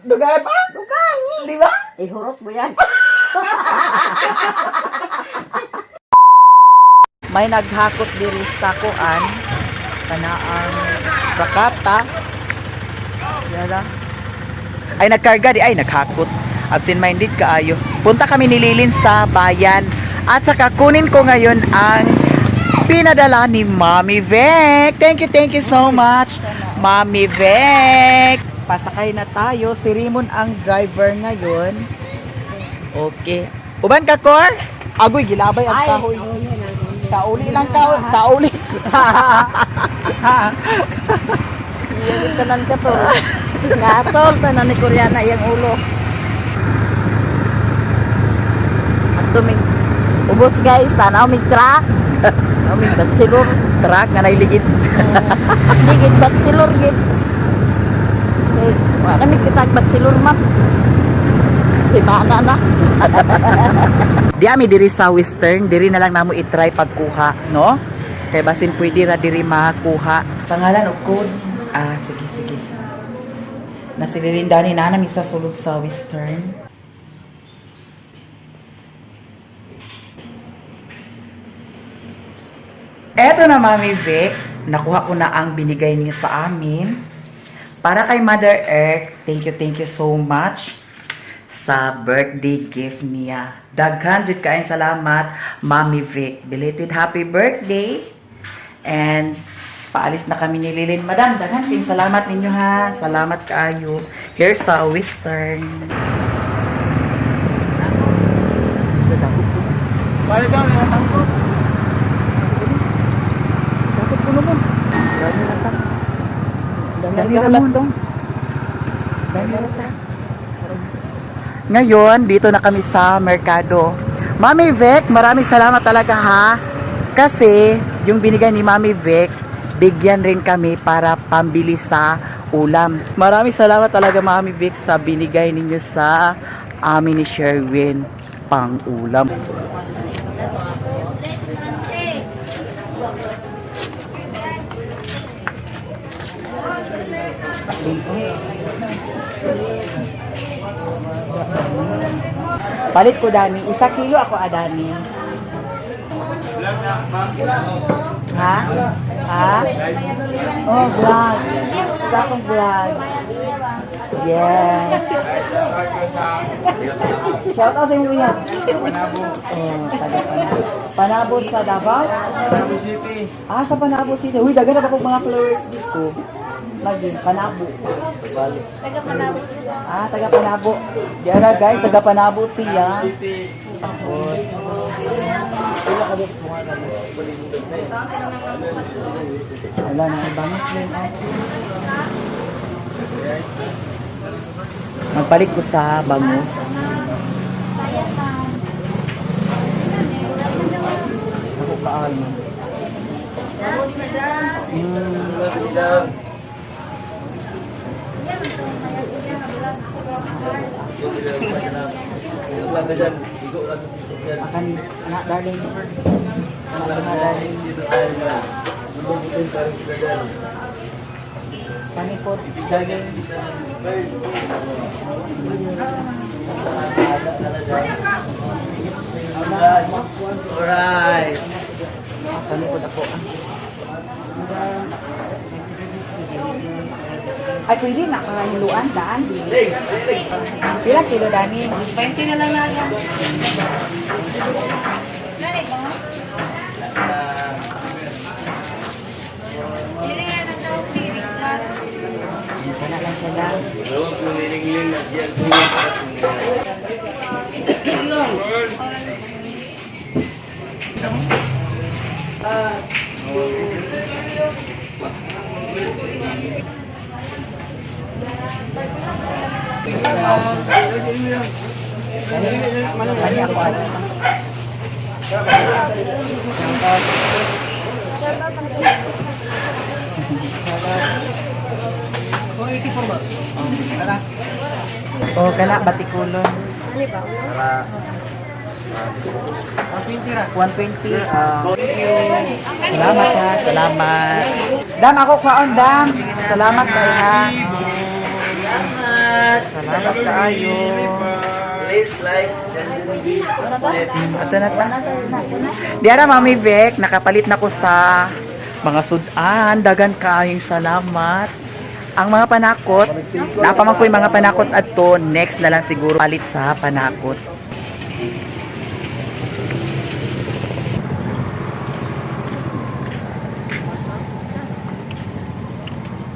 Dugay pa? Dugay. Di ba? Ihurot mo yan. May naghakot diri sa kuan kanaang Rakata. Yara. Ay, nagkarga di ay naghakot. Absent minded kaayo. Punta kami ni Lilin sa bayan at saka kunin ko ngayon ang pinadala ni Mommy Vic. Thank you so much, Mommy Vic. Pasakay na tayo. Si Raymond ang driver ngayon. Okay. Uban ka, Kor? Agoy, gilabay ang kahoy. Kauli lang kauli. Kauli. Iyan tanan ka to. Katol tanan ni Koreana iyang ulo. Ato mig ubos guys, tanaw mig truck. Tanaw mig batsilor. Truck nga nailigid. Digit batsilor gid. Eh, wa kami kitag batsilor, ma'am. Si mana na. Di ami diri sa Western, diri na lang namo i-try pagkuha, no? Kay basin pwede ra diri makuha. Pangalan o code? Ah, sige, sige. Nasililinda ni nana mi sa sulod sa Western. Eto na, Mami Vic. Nakuha ko na ang binigay niyo sa amin. Para kay Mother Earth, thank you so much sa birthday gift niya. Daghan jud kaayong salamat, Mami Vic. Belated happy birthday. And paalis na kami ni Lilin. Madam, daghan kayong salamat ninyo ha. Salamat kaayo. Here sa Western. Dakot ko naman. Dami na ta. Dami na mo. Dami na ta. Ngayon, dito na kami sa merkado. Mami Vic, maraming salamat talaga ha. Kasi, yung binigay ni Mami Vic, bigyan rin kami para pambili sa ulam. Maraming salamat talaga, Mami Vic, sa binigay ninyo sa amin ni Sherwin pang ulam. Palit ko, Dani. Isa kilo ako, Adani. Ha? Ha? Oh, vlog. Isa akong vlog. Yes. Shout out sa inyo, kuya. Panabo. Oh, taga Panabo. Panabo sa Davao? Panabo City. Ah, sa Panabo City. Uy, dagan na ba akong mga flowers dito? Lagi, Panabo. Taga Panabo sila. Ah, taga Panabo. Diara guys, taga Panabo siya. City. Tapos, wala na ibang din. Magpalit ko sa bangus. Ako kaano. Akan anak darling. Anak na darling. Panikot. Alright. Panikot ako. Ay, pwede na kahiluan, daan. Pila kilo, Dani? 20 na lang na lang. Kana lang siya lang. Kani ako ano. Oh, kana batikulon. 120. Ah. Salamat ha, salamat. Dam, ako kwaon, dam. Salamat kay ha. Salamat. Salamat kaayo. Please like and be subscribe. Ato na ta. Diara, Mami Vic, nakapalit na ko sa mga sudan. Dagan kaayong salamat. Ang mga panakot, napaman ko yung mga panakot adto, next na lang siguro palit sa panakot.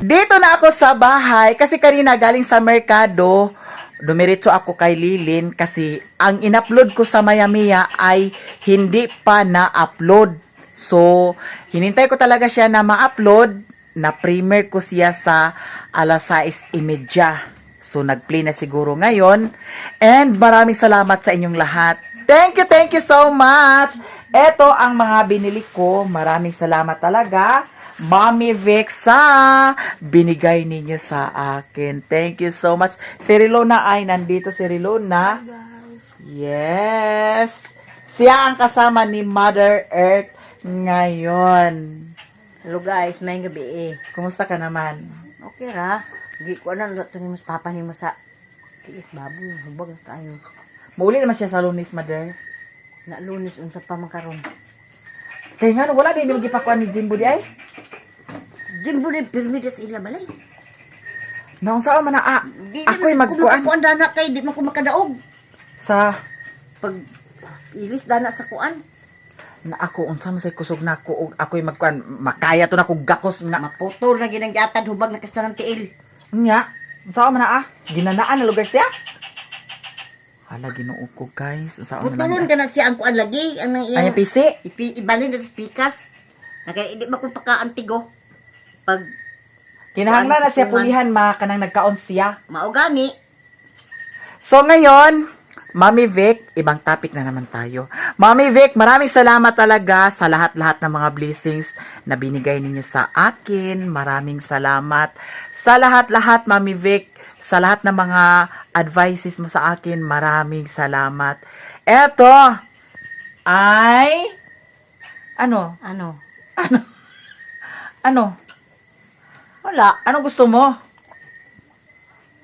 Dito na ako sa bahay kasi kanina galing sa merkado, dumiretso ako kay Lilin kasi ang inupload ko sa Mayamiya ay hindi pa na-upload. So, hinintay ko talaga siya na ma-upload. Na-premiere ko siya sa alas 6:30. So, nag-play na siguro ngayon. And maraming salamat sa inyong lahat. Thank you so much! Ito ang mga binili ko. Maraming salamat talaga. Mommy Vic, sa binigay ninyo sa akin. Thank you so much. Si Rilona ay nandito. Si Rilona. Yes. Siya ang kasama ni Mother Earth ngayon. Hello guys, may gabi eh. Kumusta ka naman? Okay ra. Di ko na ito ni mas papa ni mo sa tiis baboy, hubag na tayo. Mauli naman siya sa Lunes, Mother. Na Lunes unsa pa man karon. Kaya nga, no, wala din yung gipakuan ni Jimbo di ay. Jimbo ni pirmi sa ila balay. Naunsa man na ah, Di ako'y magkuan Kuan dana kay di man ko makadaog. sa Pag ilis dana sa kuan, na ako unsa man say kusog na ako og ako'y magkuan makaya to na ko gakos nga maputol na ginang giatad hubag na kasanang tiil. nya unsa man na ah ginanaan na lugar siya. Hala, Ginoo ko, guys, unsa man Putulon na ka na siya ang kuan lagi ang nang ay iyang PC. ipi ibalin na sa pikas. Na kay di man ko pakaantigo. Pag Kinahanglan na siya pulihan ma kanang nagkaon siya. maugani, So ngayon, Mami Vic, ibang topic na naman tayo. Mami Vic, maraming salamat talaga sa lahat-lahat ng mga blessings na binigay ninyo sa akin. Maraming salamat sa lahat-lahat, Mami Vic. Sa lahat ng mga advices mo sa akin, maraming salamat. Eto ay ano? ano? Ano? Wala. Anong gusto mo?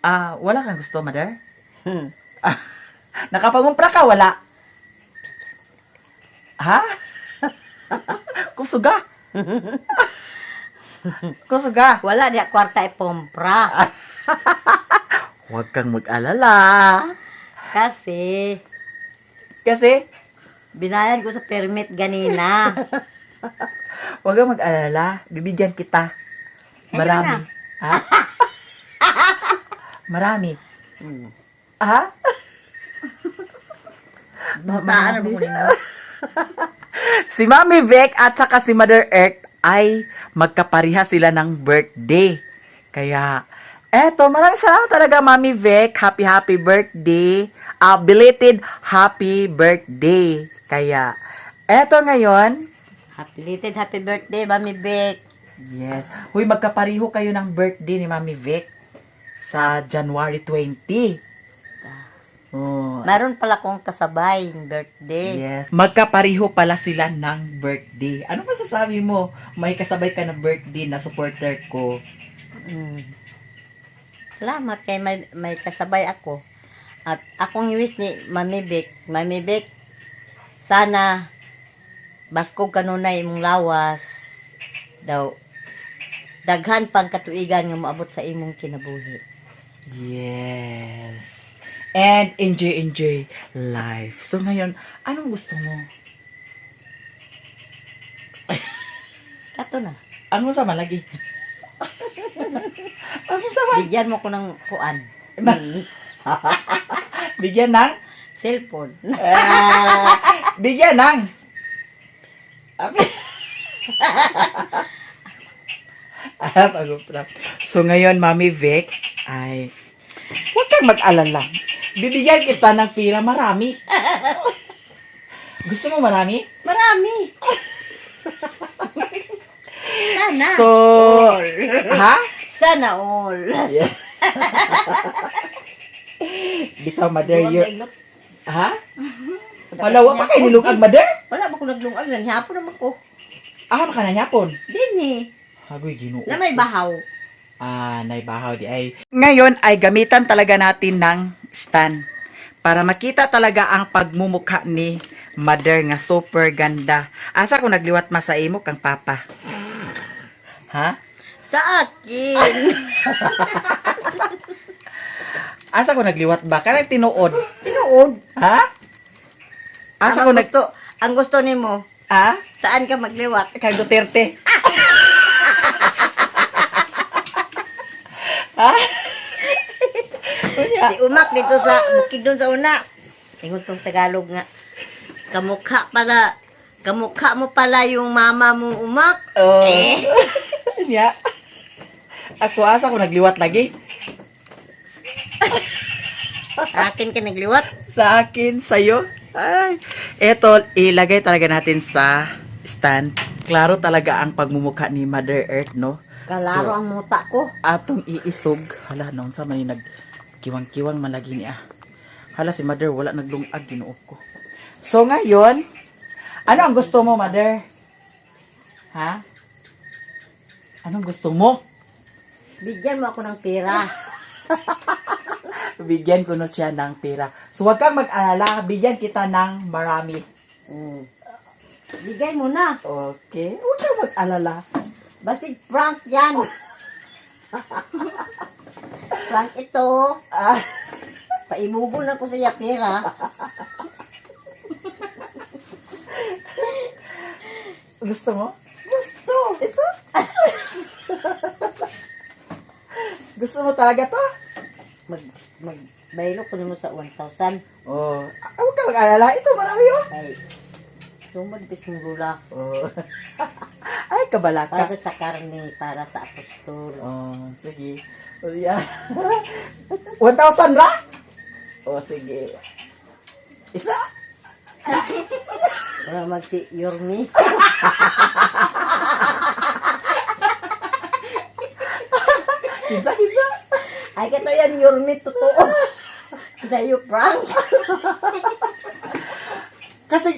Ah, wala kang gusto, mother? Ah, nakapangumpra ka, wala? Ha? Kusuga. Kusuga. Wala diya kwarta ipompra. Huwag kang mag-alala. Kasi Kasi, binayad ko sa permit ganina. huwag kang mag-alala. Bibigyan kita. Marami. Ha? Marami. Ha? Bataan mo nimo. Si Mami Vic at saka si Mother Earth ay magkapariha sila ng birthday. Kaya, eto, maraming salamat talaga, Mami Vic. Happy, happy birthday. Belated happy birthday. Kaya, eto ngayon. Happy belated happy birthday, Mami Vic. Yes. Huy, magkapariho kayo ng birthday ni Mami Vic sa January 20. Oh, Meron pala kong kasabay ng birthday. Yes. Magkapariho pala sila ng birthday. Ano masasabi mo? May kasabay ka na birthday na supporter ko. Salamat kay may kasabay ako. At akong wish ni Mami Vic, Mami Vic, sana baskog kanunay imong lawas daw daghan pang katuigan nga moabot sa imong kinabuhi. Yes. And enjoy, enjoy life. So ngayon, anong gusto mo? Kato na. Ano sama lagi? Ano sama? Bigyan mo ko ng kuan. Bigyan ng? Cellphone. Ah, bigyan ng? Ah, pag-uprap. So ngayon, Mami Vic, ay huwag kang mag-alala. Bibigyan kita ng pira marami. Gusto mo marami? Marami. Sana. So, ha? Sana all. Yeah. Bitaw, mother, you... Ha? Wala, wa pa kayo nilungag, mother? Wala ba ko naglungag? Nanghapon naman ko. Ah, baka nanyapon. Dini. Hagoy, Ginoo. Na may bahaw. Ah, naibahaw di ay. Ngayon ay gamitan talaga natin ng stand para makita talaga ang pagmumukha ni Mother nga super ganda. Asa ko nagliwat ma sa imo kang papa? Ha? Sa akin. Asa ko nagliwat ba? Kanang tinuod. Tinuod. Ha? Asa Ang ko nag gusto, ang gusto nimo, Ha? saan ka magliwat? Kay Duterte. Ha? Unya. Si Umak dito sa Bukidnon sa una. Ingon tong Tagalog nga. Kamukha pala, kamukha mo pala yung mama mo, Umak. Oh. Eh. Unya. Ako asa ko nagliwat lagi. Sa akin ka nagliwat. Sa akin, sa'yo. Ay. Eto, ilagay talaga natin sa stand. Klaro talaga ang pagmumukha ni Mother Earth, no? Kalaro So, ang muta ko. Atong iisog. Hala, noon sa man nag kiwang-kiwang man lagi niya. Hala, si Mother wala naglungag, ginuog ko. So, ngayon, ano ang gusto mo, Mother? Ha? Anong gusto mo? Bigyan mo ako ng pera. Bigyan ko na siya ng pera. So, huwag kang mag-alala. Bigyan kita ng marami. Bigay mo na. Okay? Huwag kang mag-alala. Basig prank yan. Prank ito. Ah. Paimugon ako sa iya pera. Gusto mo? Gusto! Ito? Gusto mo talaga to? Mag, mag, baylo ko nimo sa 1,000. Oh, ah, huwag kang mag-alala. Ito, marami oh. Ay, sumad bising lula. Oh. Ay, kabalaka. Para sa karne, para sa apostol. Oh, sige. Oh, yeah. 1,000 ra? Oh, sige. Isa? Para mag si Yormi. Kinsa, kinsa? Ay, kato yan, Yormi, totoo. Sa'yo, prank.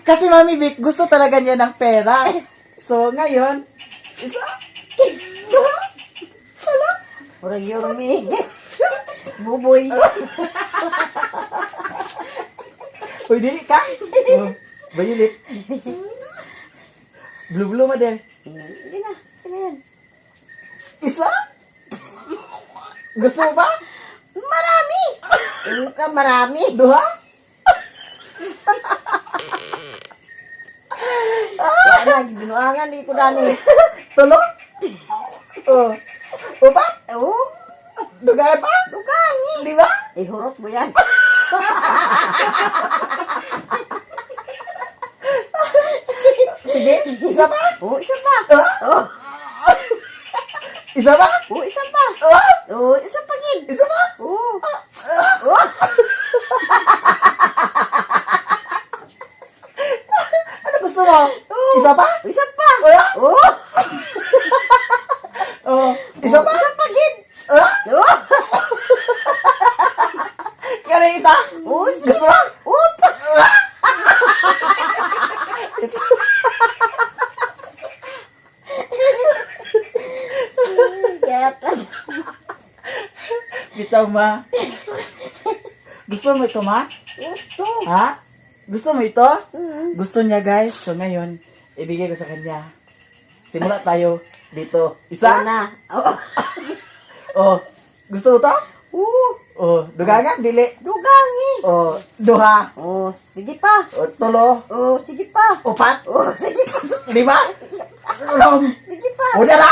Kasi Mami Vic, gusto talaga niya ng pera. So, ngayon, isa? Dua? Sala? Murag Yormi. Buboy. Uy, dili ka? Oh, violet. Blue, blue, mother. Hindi na, hindi na yan. Isa? Gusto mo ba? Marami! Ano ka, marami. Duha? Wala na, binuangan, di ko dani. Tulo? Oh. Upat? Oo, Dugaan pa? dugangi. Lima? Ihurot mo yan. Sige, isa pa? Oo, isa pa. Ah? Oo, Isa pa? oo, isa pa. Ah? Oo, isa pa gid. Isa pa? Oo. Oo. Ano gusto mo? Isa pa? Isa pa. Ah? Oo. Oh, isa pa? Isa pa gid. Ah? Oo. Kaya isa? Oo, sige Gusto mo? Oo pa. Isa. Kaya Bitaw ma. Gusto mo ito ma? gusto. Ha? Gusto mo ito? Mm. Gusto niya, guys. So ngayon, ibigay ko sa kanya. Simula tayo dito. Isa? Una. Oo. Oh, gusto mo to? Oo. Oh, dugangan, dili. Dugangi. Oh, duha. Oo, sige pa. Oh, tulo. Oo, sige pa. Upat. Oo, sige pa. Lima. Unom. Sige pa. Una na.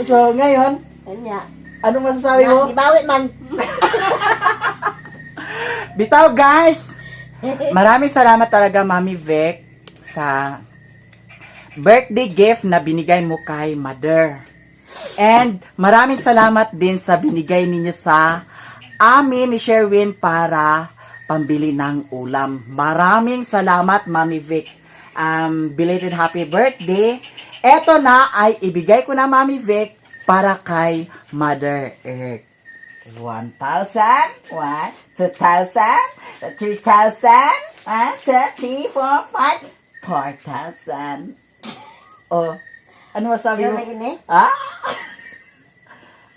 So, ngayon, Kanya. anong masasabi mo? Na, ibawi man. Bitaw, guys! Maraming salamat talaga, Mami Vic, sa birthday gift na binigay mo kay Mother. And maraming salamat din sa binigay ninyo sa amin ni Sherwin para pambili ng ulam. Maraming salamat, Mami Vic. Belated happy birthday. Eto na ay ibigay ko na, Mami Vic, para kay Mother Earth. 1,000, 1, 2,000, 3,000, 1, 2, 3, 4, 5. 4,000. Oh, ano masabi Yun mo? na ini. Ah?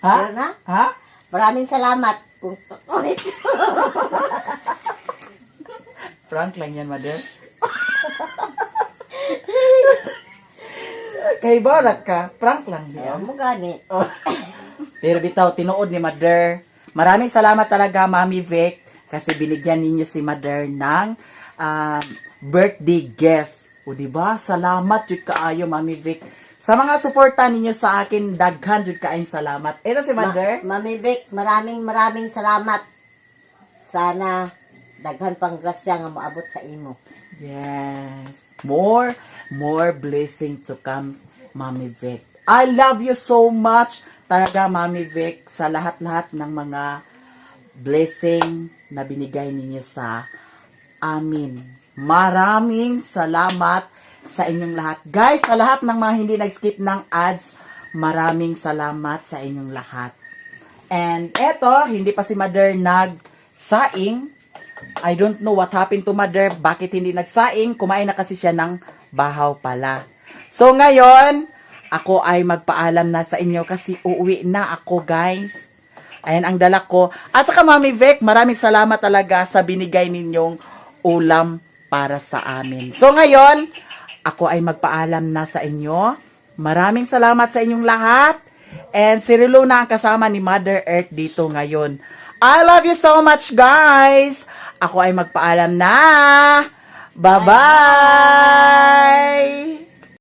Ha? Yun na. Ha? Maraming salamat. Kung ulit. Prank lang yan, mother. Kay barak ka, prank lang yan. Ayaw mo gani. Pero bitaw, tinuod ni Mother. Maraming salamat talaga, Mami Vic, kasi binigyan ninyo si Mother ng birthday gift. O di ba? Salamat jud kaayo, Mami Vic. Sa mga suporta ninyo sa akin, daghan jud kaayong salamat. Ito si Mother. Mami Vic, maraming maraming salamat. Sana daghan pang grasya nga moabot sa imo. Yes. More blessing to come, Mami Vic. I love you so much talaga, Mami Vic, sa lahat-lahat ng mga blessing na binigay ninyo sa amin. Maraming salamat sa inyong lahat. Guys, sa lahat ng mga hindi nag-skip ng ads, maraming salamat sa inyong lahat. And eto, hindi pa si Mother nagsaing. I don't know what happened to Mother. Bakit hindi nagsaing? Kumain na kasi siya ng bahaw pala. So ngayon, ako ay magpaalam na sa inyo kasi uuwi na ako, guys. Ayan ang dala ko. At saka Mami Vic, maraming salamat talaga sa binigay ninyong ulam para sa amin. So ngayon, ako ay magpaalam na sa inyo. Maraming salamat sa inyong lahat. And si Rilo na ang kasama ni Mother Earth dito ngayon. I love you so much, guys! Ako ay magpaalam na! Bye-bye!